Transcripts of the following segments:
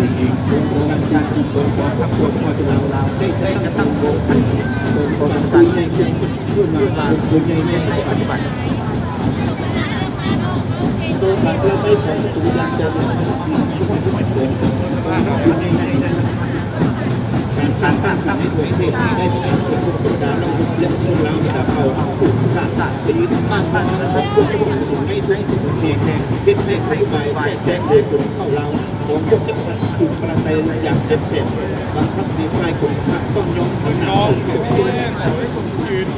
ອງການການປະກວດຄວາມງາມລາວ ໄດ້ຈັດຕັ້ງກອງປະຊຸມ ກອງປະຊຸມໃຫຍ່ ເພື່ອນຳພາເປັນໃຫຍ່ໃນປັດຈຸບັນ. ໂດຍການລະໄບຂອງປະຕູຢາງຈາກ ການສ້າງຕັ້ງໃນປະເທດໄດ້ປະຊາຊົນທຸກຄົນ ບັນດາເຜົ່າ ແລະ ຊົນລາວບັນດາເຜົ່າ ຜູ້ຮັກສາຊາດ ໄດ້ຍຶດອຳນາດ ຂອງພວກສະບັບໃນທຸກໆແຫ່ງ ເຮັດໃຫ້ນະໂຍບາຍແຊກແຊງໂດຍກົງເຂົ້າລາວ ຂອງພວກຈັກກະພັນ ຖືກປະລາໄຊຢ່າງເຈັບແສບ, ບັງຄັບໃຫ້ຝ່າຍກົງຂ້າມຕ້ອງຍອມອຳນາດຂອງພວກຕົນ.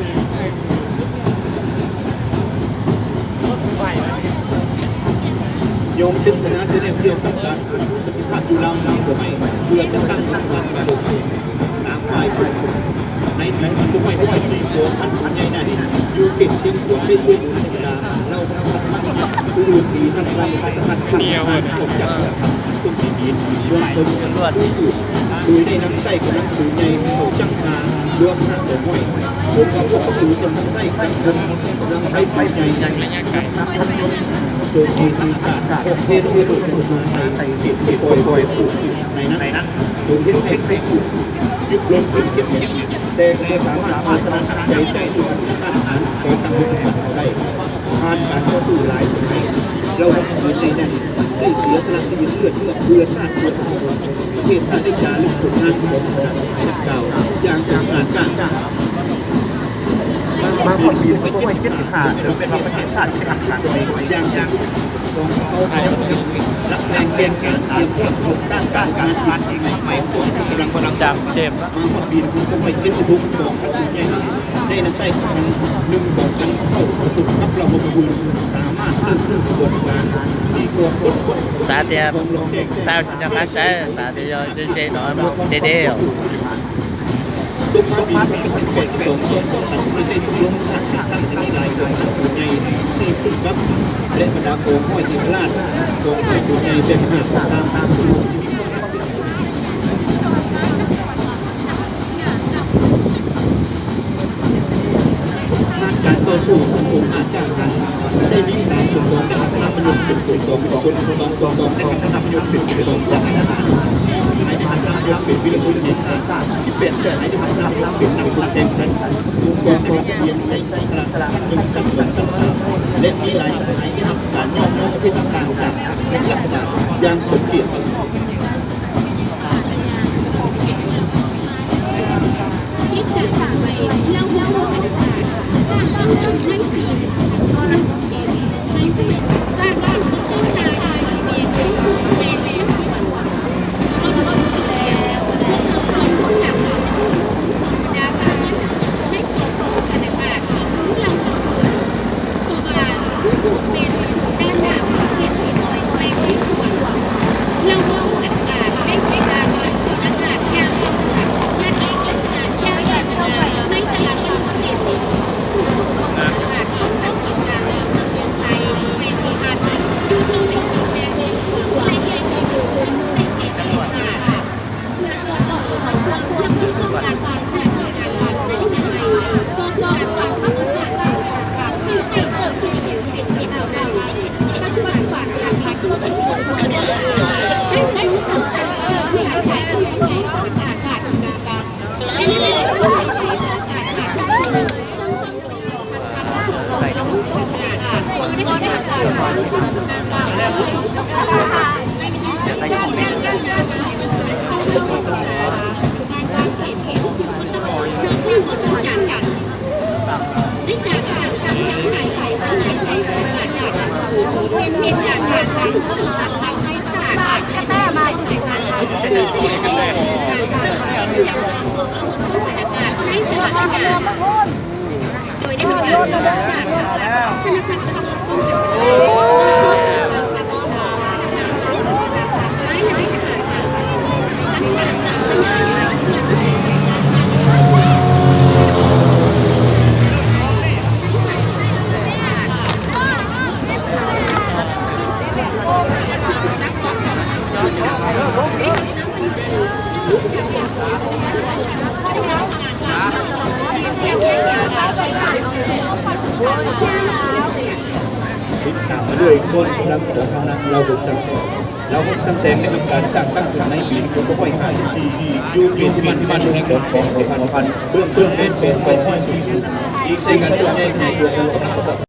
ຍອງເຊັນສັນຍາ ສະແດງກ່ຽວກັບການຟື້ນຟູສັນຕິພາບຢູ່ລາວ ມີເປົ້າໝາຍເພື່ອຈັດຕັ້ງລັດຖະບານປະຕິວັດ ສາມຝ່າຍ. ໃນປີໜຶ່ງພັນເກົ້າຮ້ອຍຫົກສິບສີ່ ກອງພັນການໃຫຍ່ນັ້ນ ຢູ່ເຂດຊຽງຂວາງ ໄດ້ຊ່ວຍເຫຼືອບັນດາເຫຼົ່າພັນທະຫານ ຜູ້ທີ່ທັນໄວ ພັນທະຫານອອກຈາກເຮືອພັນ ຄົນທີ່ດີ ລວມເຖິງຜູ້ອື່ນ ໂດຍໄດ້ນຳໃຊ້ກຳລັງປືນໃຫຍ່ເຂົ້າຈ້ຳມາລວມຫ້າກອງຮ້ອຍ. ໂດຍວ່າພວກສັດຕູຈະນຳໃຊ້ກຳລັງໄຟປືນໃຫຍ່ ໂຈມຕີທາງອາກາດ ເພາະເທໂລເບິດລົງມາໃສ່ເຂດທີ່ປ່ອຍ ໃນນັ້ນ ຈົນເຮັດໃຫ້ໄຟລຸກຍຸບລົງເປັນເຂດແດງ ແຕ່ກໍບໍ່ສາມາດເອົາຊະນະໃຈໃຕ້ດ້ວຍອຳນາດຕ້ານທານຂອງການປົກປ້ອງໄດ້. ຜ່ານການຕໍ່ສູ້ຫຼາຍສະໄໝ, ເຫຼົ່ານັກປືນໃນນັ້ນໄດ້ເສຍສະຫຼະຊີວິດເລືອດເພື່ອຊາດເສຍປະເທດຊາດ ໄດ້ຈາລຶກຜົນງານຂອງນັກການດັ່ງກ່າວຢ່າງອາດອາດການ. ມາຮອດປີໜຶ່ງພັນເກົ້າຮ້ອຍເຈັດສິບຫ້າ ຖືເປັນວ່າປະເທດຊາດທີ່ຮັກສາໄວ້ຢ່າງສມບູນ ກອງທັບເຮົາໄດ້ລັກແຫຼ່ງແກ່ນສານ ຕຽມພ້ອມສຳລັບຕ້ານການການທານທີ່ໃໝ່ໆ ຂອງກຳລັງກຳລັງຈາມເຈັບ. ມາຮອດປີໜຶ່ງພັນເກົ້າຮ້ອຍເຈັດສິບຫົກ ກອງທັບໃຫຍ່ໄດ້ນຳໃຊ້ກຳລັງໜຶ່ງກອງພັນເຂົ້າປະກົບກັບລະບົບປືນ ສາມາດເລີກຂະບວນການທີ່ກໍ່ກົດ ສາເຕຍ ຂອງລອງແດງ ສາວເຈົ້າຂ້າ ສາເຕຍ ເຈເຈ ໜອນມຸດເດເດວ. ຕົກມາປີໜຶ່ງພັນເກົ້າຮ້ອຍແປດສິບສອງ ກອງທັບໄດ້ຕົກລົງສ້າງຕັ້ງໃຫ້ມີຫຼາຍກອງທັບໃຫຍ່ທີ່ຂຶ້ນກັບ ແລະ ບັນດາກອງຮ້ອຍເອກະລາດ ກອງທັບໃຫຍ່ແບ່ງຫ້າກອງທັບ ການຕໍ່ສູ້ຂອງອົງອາດທະຫານໄດ້ມີສາມກົມກອງທັບມາຍົກເປັນກົມກອງຊົນ, ສອງກົມກອງທັບມາຍົກເປັນກົມກອງທະຫານ, ສິບສະຫາຍທີ່ຮັບນາມຍົກເປັນວິລະຊົນແຫ່ງຊາດ, ສິບແປດສະຫາຍທີ່ຮັບນາມຍົກເປັນນັກລົບແຫ່ງຊາດ, ກົມກອງທັບລຽງໃສ່ຊັ້ນສະຫຼະ ຊັ້ນໜຶ່ງ ຊັ້ນສອງ ຊັ້ນສາມ ແລະ ມີຫຼາຍສະຫາຍທີ່ຮັບການຍ້ອງຍໍປະເທດຕ່າງໆຈາກລັດຖະບານຢ່າງສົມກຽດ. ເລື່ອງຂອງ ຕິດຕາມມາດ້ວຍ ກ່ອນກຳລັງອອກກຳລັງ ລາວຫົກສັງແສງ ລາວຫົກສັງແສງ ໄດ້ທຳການສ້າງຕັ້ງຂຶ້ນໃນປີໜຶ່ງພັນເກົ້າຮ້ອຍຫ້າສິບສີ່ ຢູ່ເຂດທີ່ມັນ ທີ່ມັນແຫ່ງຂອງຫົວພັນ ເບື້ອງຕົ້ນແມ່ນແປດຮ້ອຍສີ່ສິບ ອີງໃສ່ກັນຕົວໃຫຍ່ໃນຕົວຂອງກຳລັງປະກອບ